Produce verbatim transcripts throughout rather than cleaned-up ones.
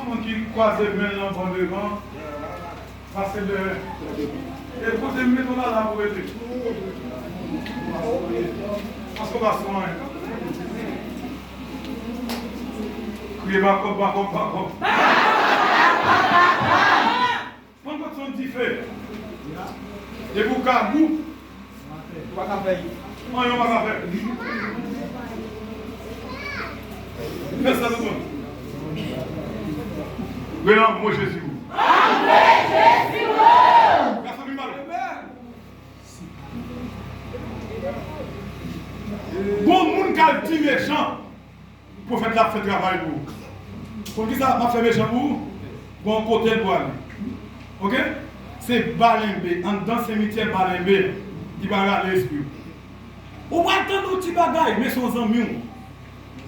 Moun ki kwaze men l anvan devan, pase dèyè. E kote m mete w la, la pou rete. Paske w pa sou anyen. Kriye bakòp, bakòp, bakòp. Pannkòt se yon dife. Depi w ka gou, ou pa ka fè anyen, ou pa ka fè. Fè sa nou konn. Rele anmwe Jezi ou. Anmwe Jezi ou. Gason ki mal. Gon moun k al di mechan. Pwofèt la ap fè travay pou ou. Konn kisa m ap fè mechan pou ou? Gon kote l pwale. Oke? Se balenbe, anndan simityè balenbe, li pral rale espri w. Ou pral tande yon ti bagay, men se yon zanmi w.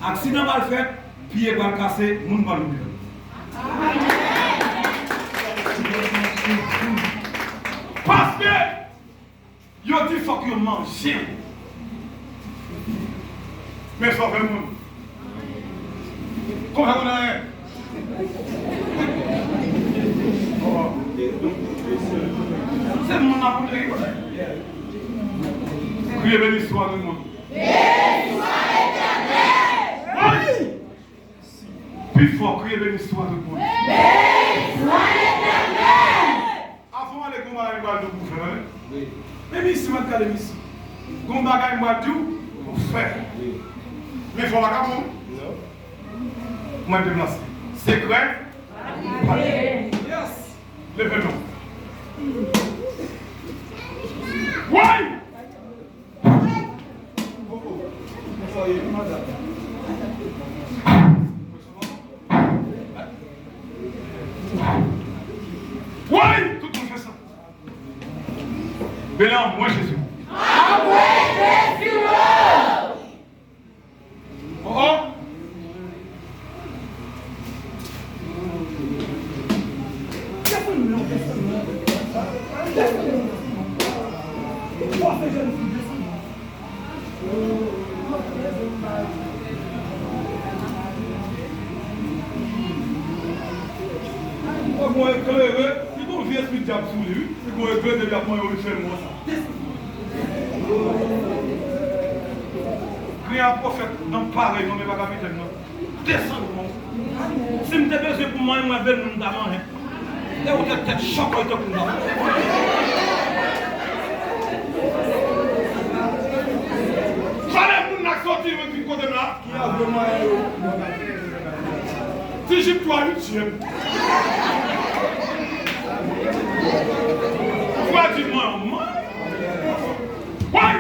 Aksidan pral fèt, pye pral kase, moun pral mouri. Paske Yo di fòk yo manje w. Men sa w fè moun. Konsa moun anyen. Se moun nan pou te. Kriye beni swa tout moun. Beni swa Letènèl. Pi fò, kriye beni swa tout moun. Beni swa Letènèl. Avan w ale, gon bagay m pral di w pou w fè, tande. Wi. Men misi, m ap gade misi. Gon bagay m pral di w pou w fè. Wi. Men fò w pa ka bon. Non. Mwen deplase. Sekrè. Yes. Leve men w. Woy! Woy! Tout moun fè sa. Beni anmwe Jezi. Anmwe Jezi. Oh, oh. Mwen eklere, li gon vye espri dyab sou li, wi. Li gon eklere depi ap manyen ou li fè mwen sa. Kriye a pwofèt nan parèy non, men pa kapitèn non. Desann non. Si m te bezwen pou mwen, mwen vle moun ta manyen. E ou te tèt chòkòy tankou m. Pale moun nan k soti, mwen vin kote m la. Ti Jip twa uityèm. Ou pa di mwen, mwen. Woy!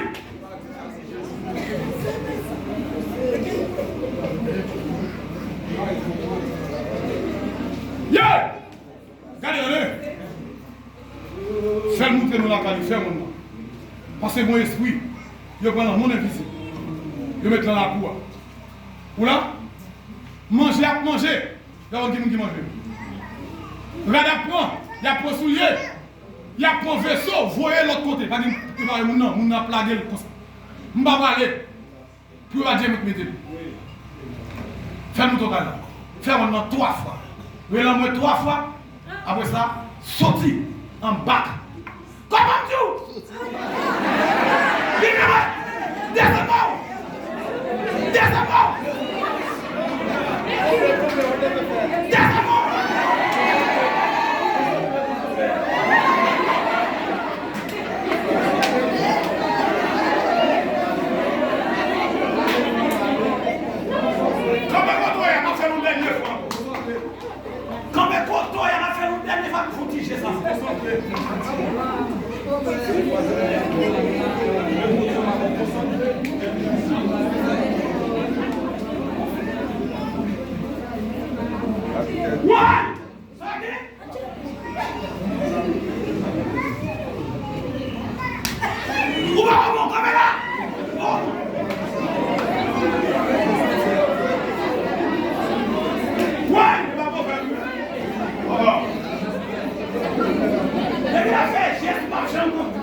Yeah! Gade, gade. Sèl moutre nou lakay li, fè moun nan. Paske gon espri, yo pran nan mond envizib. Yo met nan lakou a. Ou la? Manje ap manje. Yo konn ki moun ki manje. Rad ap pran, y ap pran soulye. Y ap pran veso, voye lòt kote. Pa gen, yo pa wè moun nan, moun nan ap lage l konsa. M pa prale. Pou yo pa di mwen k mete l. Fè nou total la. Fè wonn nan twa fwa. Rele anmwe twa fwa. Apre sa, soti anba. Kòman m di w? Vin anba. Desann bò. Desann bò. Desann bò. Kanpe kote w ye a, m ap fè l yon dènye fwa. Kanpe kote w ye a, m ap fè l yon dènye fwa pou fouti je sa. What? Ou pa konprann kamera? Wè, e pa pwofèt wi. Depi l ap fè jès, m ap janm konprann.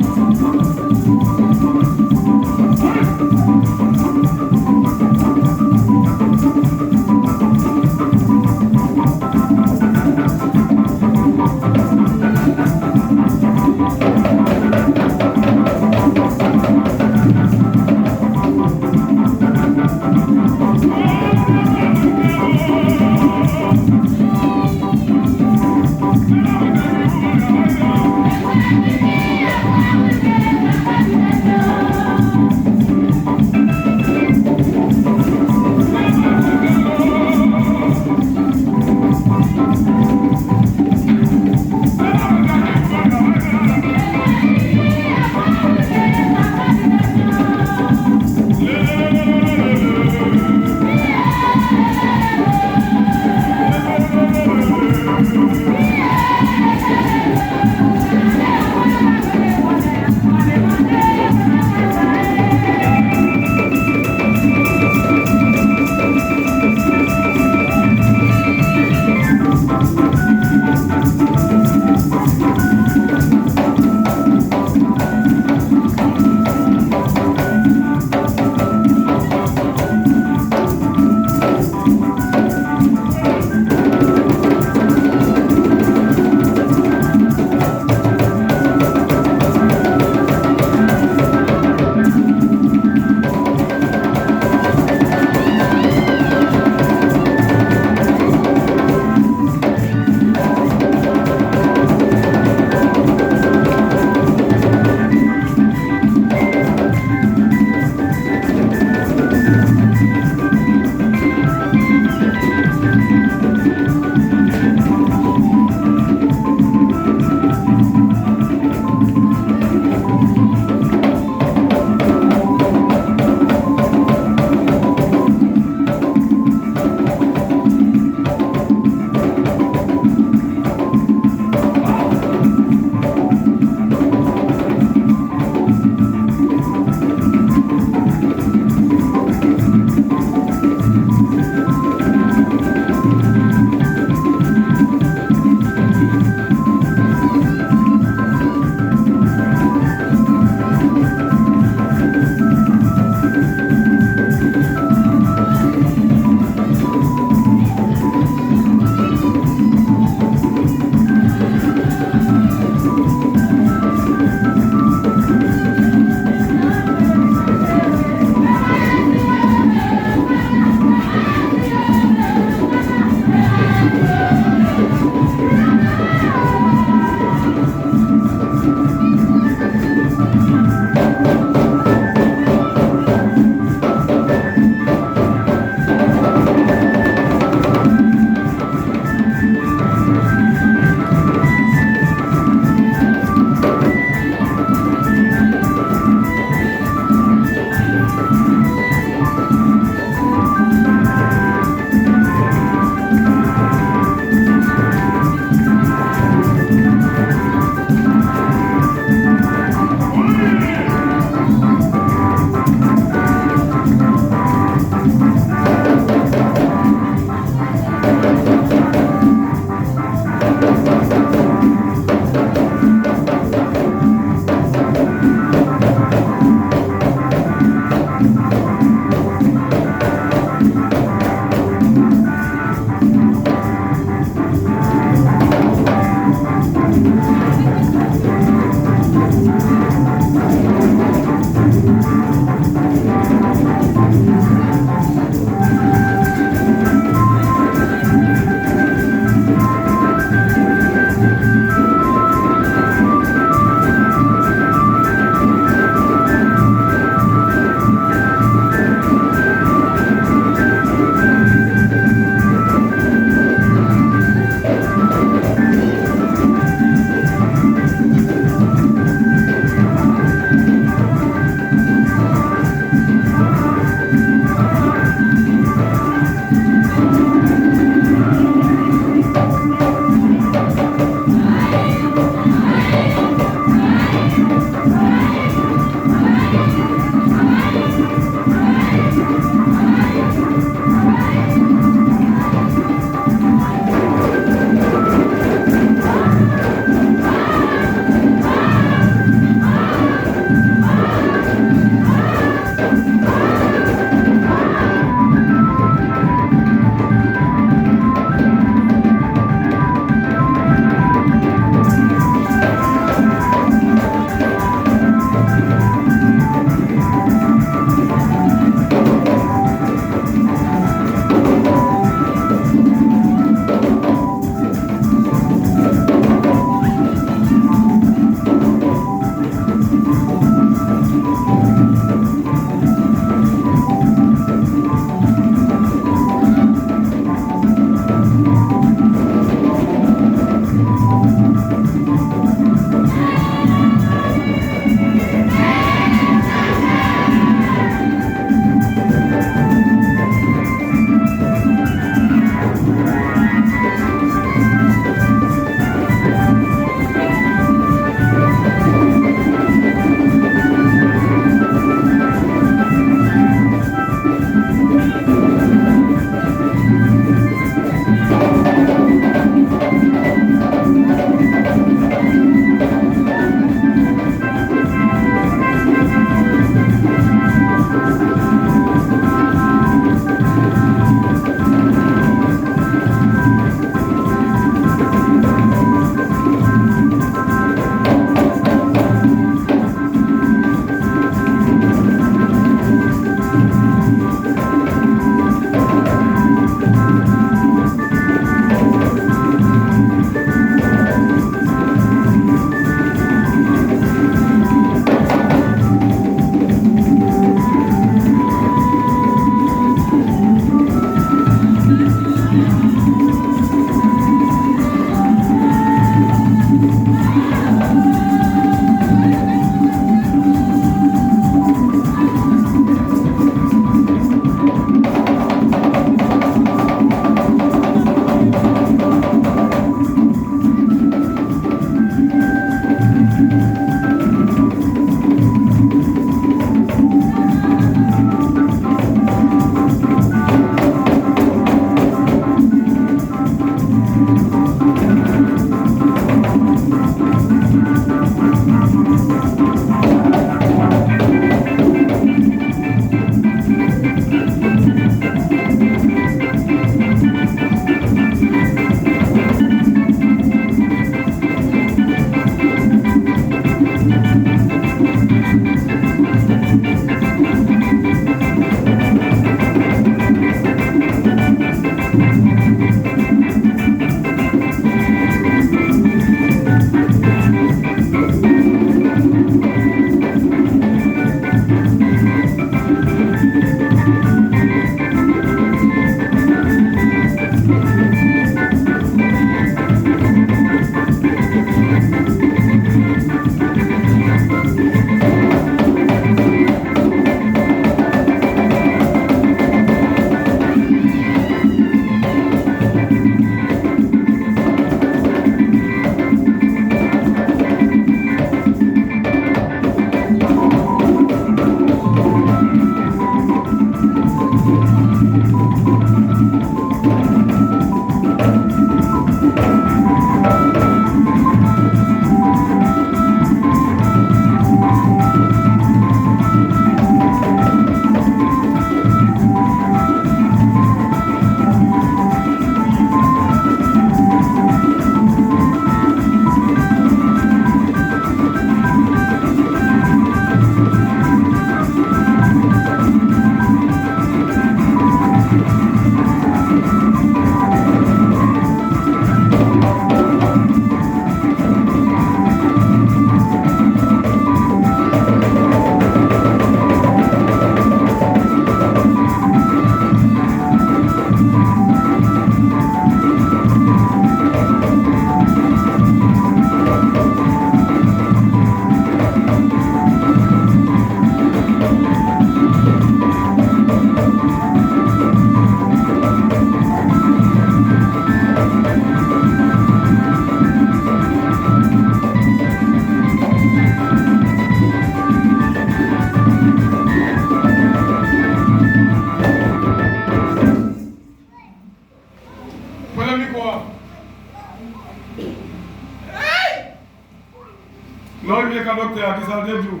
Sa l te di w.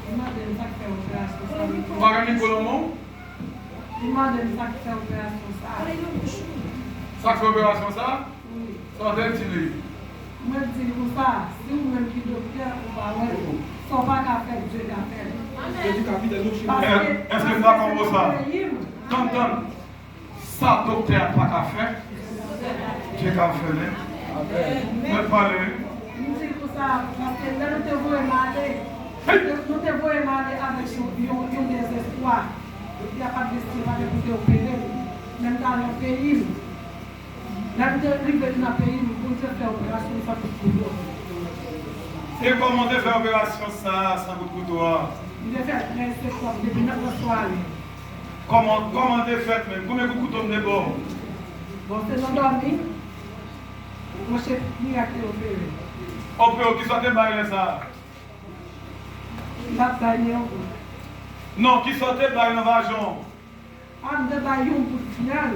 Li mande m sa k fè operasyon sa. Ou pa gen mikwo nan men w? Li mande m sa k fè operasyon sa. Sa k fè operasyon sa? Wi. Sa w te di li? Mwen di l konsa, si ou menm ki doktè, ou pa wè l, sa w pa ka fè, Dye ka fè l. Paske, èske m dakò pou sa? Tann, tann. Sa doktè a pa ka fè, Dye ka fè l. Mèt pale wi. M di l konsa, paske lè nou te voye m ale, nou te voye m ale avèk yon, yon, yon dezespwa. Epi a pa t gen si pa t pou te opere m. Men m t al nan peyi m. Lè m te rive nan peyi m, Bondye fè operasyon san kout kouto. E kòman w te fè operasyon sa a san kout kouto a? M te fè trèz septanm depi nan pran sware. Kòman, kòman te fèt menm? Konbyen kout kouto m te ba w? Bon, se nan dòmi. Monchè, mirak te opere. Opere w, kisa w te bay lè sa a? M pa t bay li yon goud. Non, kisa w te bay nan vajan w? A, m te bay yon goud vyàn.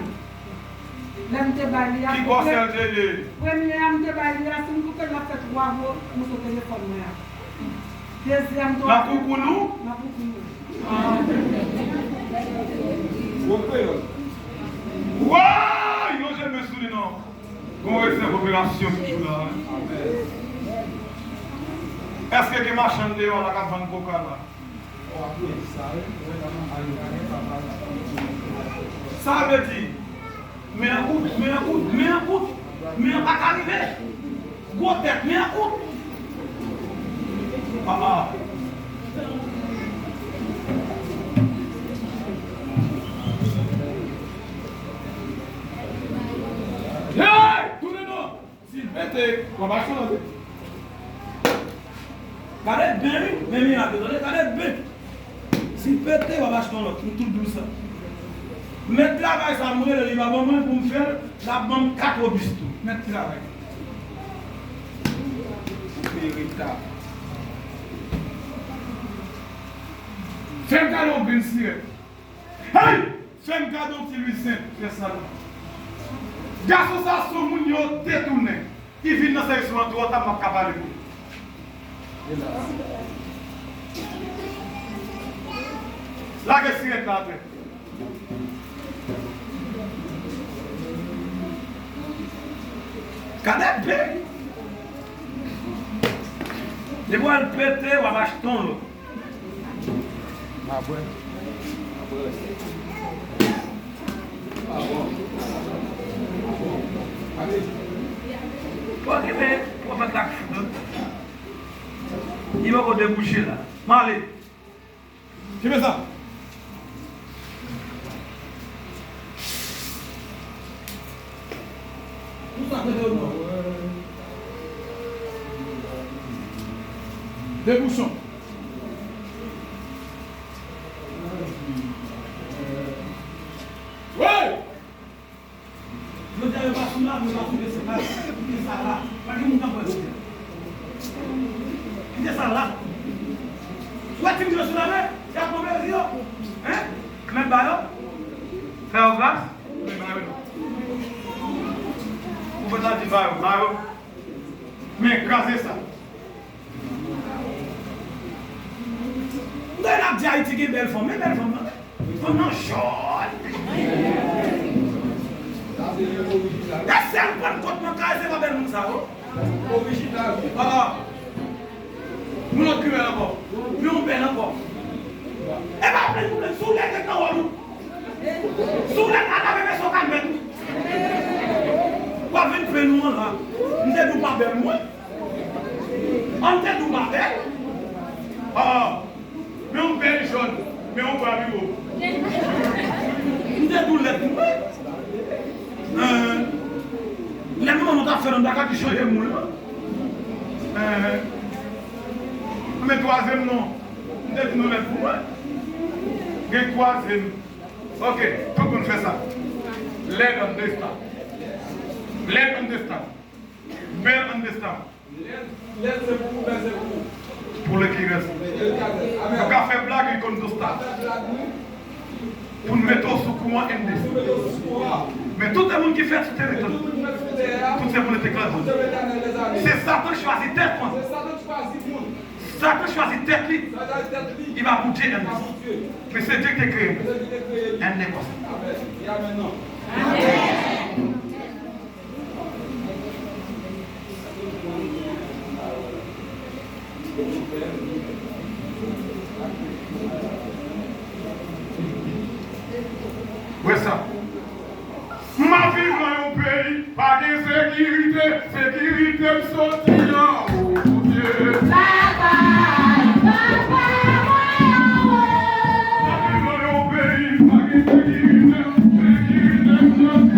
Lè m te bay li a, ki gwosè l te ye? Premye a m te bay li a, si m koupe l, l ap fè twa gwo moso telefòn mwen an. Dezyèm, twazyèm. Nan koukoun ou? Nan koukoun mwen. Gwo kreyòl. Woy! Yon je me sou li non. Gon rezèv operasyon toujou la wi. Èske gen machann deyò la k ap vann koka la? Sa vle di, men an kout, men an kout, men an kout, men an pa ka rive. Gwo tèt, men an kout. Ah, ah. Hey! Tounen non! Si l pete, w ap achte lòt. Gade byen wi, men mirak yo, tande, gade byen. Si l pete, w ap achte yon lòt, m tou di w sa. Mèt travay sa, m rele li, pa ban mwen pou m fè l, l ap ban m kat obis tou. Mèt travay. Ou peye reta. Fè m gade yon grenn sirèt. Hey! Fè m gade yon ti lwil senp, frè Salomon. Gason sa se yon moun yo detounen. Li vin nan sèvis mwen twò ta, m ap ka pale pou li. Lage sirèt la atè. Gade byen. Depi w al pete, w ap achte yon lòt. Bon, kenbe pwofèt la k fout, wi. Li poko debouche la. M ale. Kenbe sa. Debouchon. Wi! Jodi a, yo pa sou la, yo pa sou de se pa. Kite sa la. Pa gen moun k ap wè jodi a. Kite sa la. Ou wè ti moun yo sou la men? Y ap pran plezi yo. Hein? Mèt ba yo. Fè yo gras. Mèt ba yo non. Ou fè sa di ba yo, ba yo. Men kraze sa. M tande n ap di Ayiti gen bèl fanm, men bèl fanm nan, fanm nan jòn. E sèl Pannkòt mwen ka resevwa bèl moun sa yo. Orijinal. Ah. Yon lòt ki bèl ankò. Yon bèl ankò. E pa plenn pou plenn, si w lèd ret nan wòl ou. Si w lèd, al lave veso w ka mèt ou. W ap vin plenn ou an la. M te di w pa bèl mwen. An te di w pa bèl. Ah, men yon bèl jòn, men yon bra pi wo. M te di w lèd mwen. Hein. Lè manman nou t ap fè nou, nou pa ka ki chanje moun lan. Hein. Men twazyèm non. M te di nou lèd pou mwen. Gen twazyèm. Ok, tout moun fè sa. Lèd an destan. Lèd an destan. Bèl an destan. Lèd, lèd se pou ou, bèl se pou ou. Pou le ki rès. Pou le ki rès. Amèn. Ou ka fè blag, li konn konsta. Fè blag, wi. Pou n mete w sou kou an endis. Pou n mete w sou kou an. Men tout moun ki fèt sou tè a, tout moun ki fèt sou tè a, tout se pou Letènèl. Tout se pou Letènèl, lèzanmi. Se Satan k chwazi tèt mwen. Se Satan k chwazi mwen. Satan chwazi tèt li, li pa pou Dye, M. Men se Dye ki te kreye m. M. Konsa. Wè sa. M ap viv nan yon peyi pa gen sekirite, sekirite m soti an, o Bondye. Papa, papa, mwen anwo. M ap viv nan yon peyi pa gen sekirite, sekirite m soti an.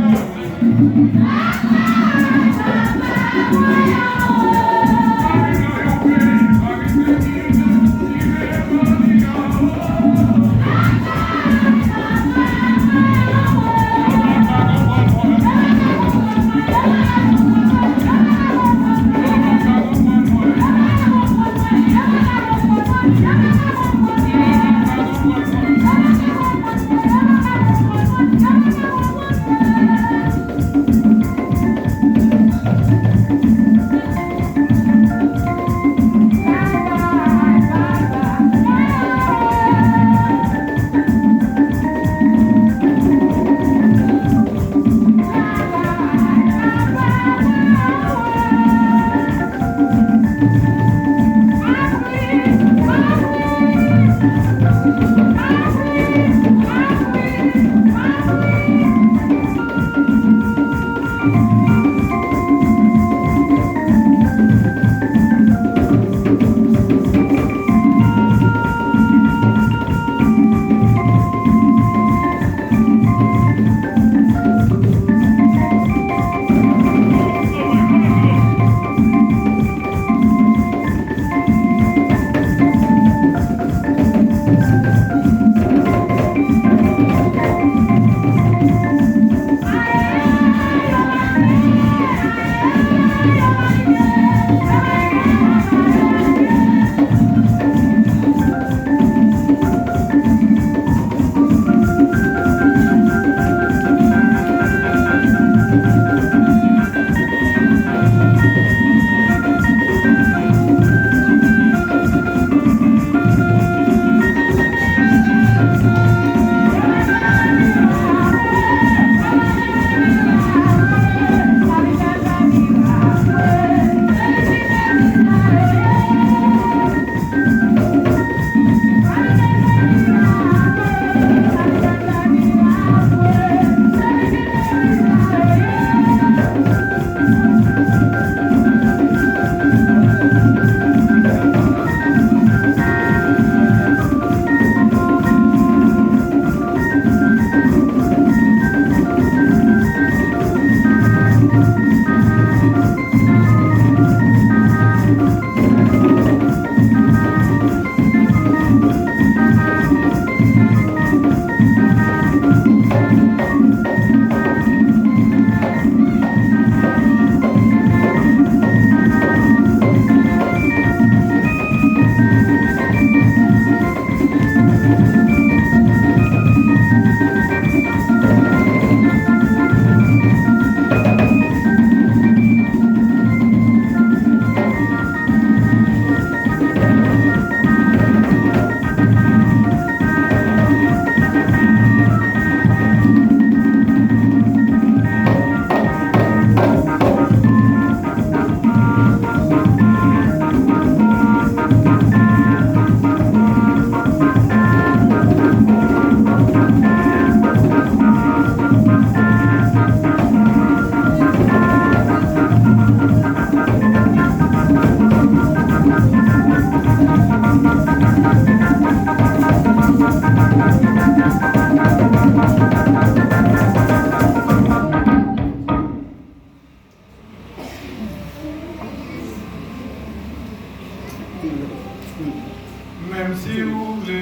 Menm si ou vle,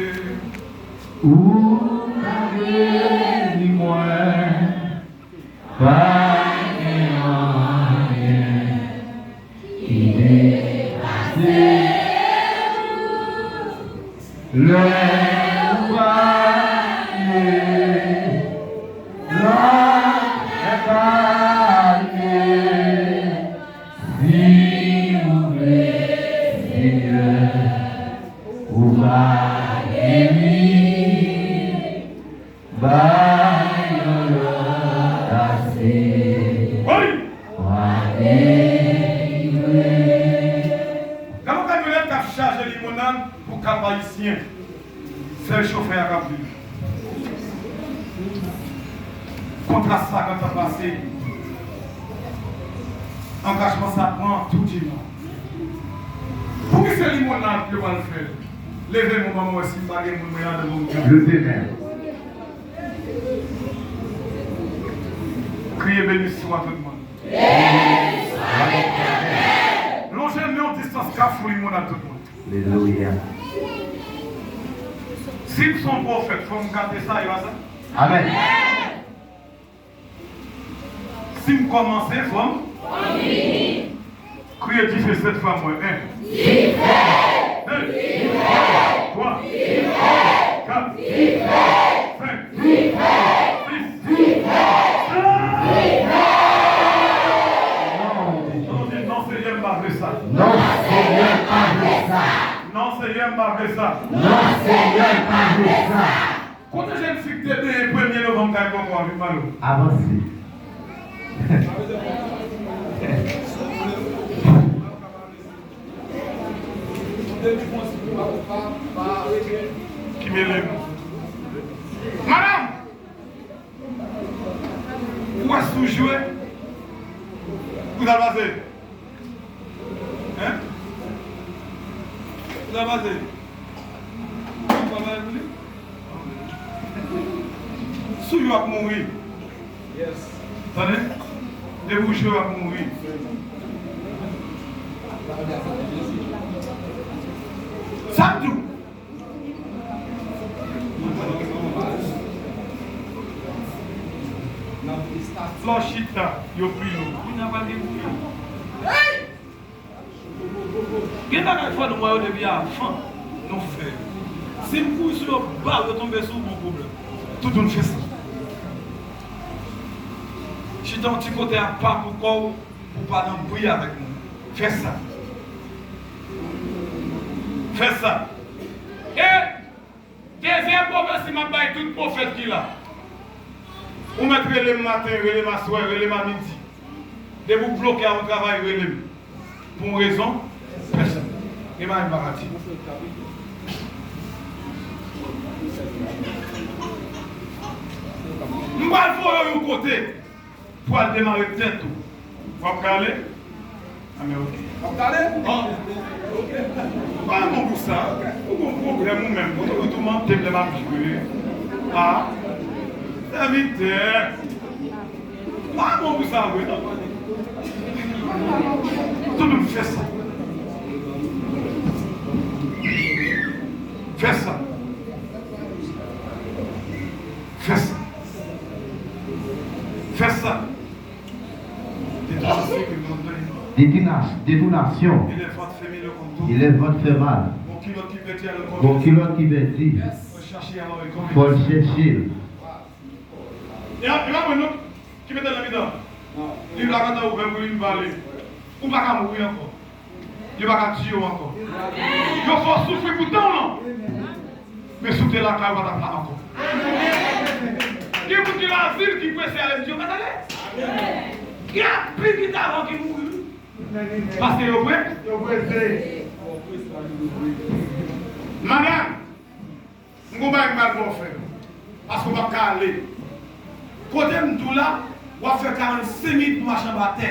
ou ka geri mwen. Pa gen anyen ki depase ou. Lè ou pale, lanmè kale. Si ou vle, Senyè. Kontra sa gentan pase. Angajman sa pran tou dimanch. Poukisa limonad yo pral fè? Leve men w ban mwen wè si m pa gen moun mwen ladan bon Dye. Leve men. Kriye benediksyon a tout moun. Lonje men w distans Kafou Limonad tout moun. Alelouya. Si m se yon pwofèt, fò m gate sa yo a sa. Amèn. Si m kòmanse, fò m fini. Kriye dife sèt fwa mwen. En. Dife! De. Dife! Twa. Dife! Kat. Dife! Senk. Dife! Sis. Dife! Non, Senyè, m pa vle sa. Non, Senyè, m pa vle sa. Non, Senyè, m pa vle sa. Non, Senyè, m pa vle sa. Kote jèn fi ki te benyen premye novanm kay Kòkò a, vin pale w? Avanse. Ki mele m? Madanm! Ou wè si w jwe, ou ta pase. Hein? Ou ta pase. Ou pa bay pou li? Si w jwe, w ap mouri. Tande? Depi w jwe, w ap mouri. Sa m di w. Lè w chita, yo pi lou. Kounye a pa gen bouyon. Gen bagay fò nou wè yo depi avan nou fè yo. Si m kouri sou yo, ba yo tonbe sou w, gon pwoblèm. Toutoun fè sa. Chita yon ti kote apa pou kò w, pou w pa nan bri avèk moun. Fè sa. Fè sa. E dezyèm pwofesi m ap bay tout pwofèt ki la. Ou mèt rele m maten, rele m aswè, rele m a midi. Depi w bloke a yon travay, rele m. Pou yon rezon pèsonèl. Gen bagay m pa ka di. M pral voye w yon kote. Pou al demare tèt ou. W ap kale? A men, ok. W ap kale? Bon. Pa bon pou sa. Ou gon pwoblèm ou menm. Ou tou, ou toumante m lè m ap jwe. A. Sèvitè. Pa bon pou sa vre, non. Tout moun fè sa. Fè sa. Fè sa. Fè sa. Détournation. Détournation. E lè vant fè mal. Bon kilòt ki pèdi. Fò l chèche l. E pa mwen non ki mete l nan mitan. Li la gentan ouvè pou li vin pale. Ou pa ka mouri ankò. Yo pa ka tiye w ankò. Yo fè w soufri pou tan w lan. Men si w te lakay ou pa t ap la ankò. Gen moun ki nan azil ki prese ale, m di yo pa t ale. Gen anpil ki t avan ki mouri wi. Paske yo pre, yo prese. Madanm, m gon bagay m pral ba w fè. Paske w p ap ka ale. Kote m di w la, w ap fè karannsenk minit pou mache anba tè.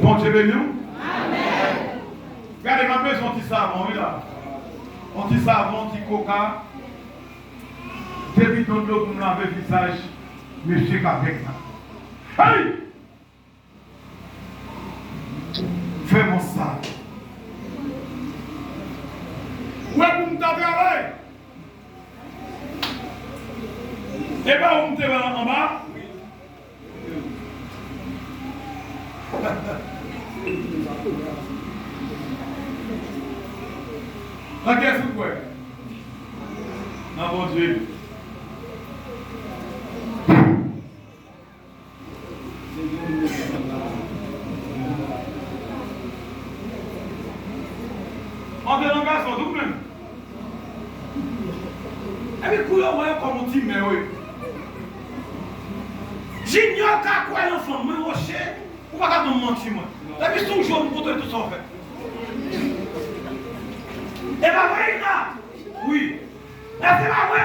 Bondye beni w. Amèn. Gade, m ap bezwen yon ti savon, wi, la. Yon ti savon, yon ti koka. De bidon dlo pou m lave vizaj mesye k ap bèk la. Hey! Fè mwen sa. Ou wè pou m ta travay. E pa ou m te wè anba? Nan kiyès ou kwè? Nan Bondye. Antre nan gason tou menm. Epi kou yo wè yo kòm yon ti mè wi. Junior ka kwè nan fanm mwen, Roche, ou pa ka ban m manti, mwen. Depi sou je w, m kontwole tout sa w fè. E pa vre, Ina? Wi. Èske pa vre?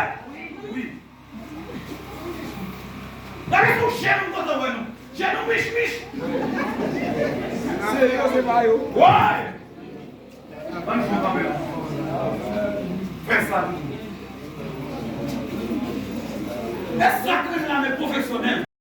Wi. Depi sou je nou, m kontwole nou. Je nou mich mich. Se yo, se pa yo. Woy! Ann fè kanmenm. Fè sa nou. E sa k rele lame pwofesyonèl.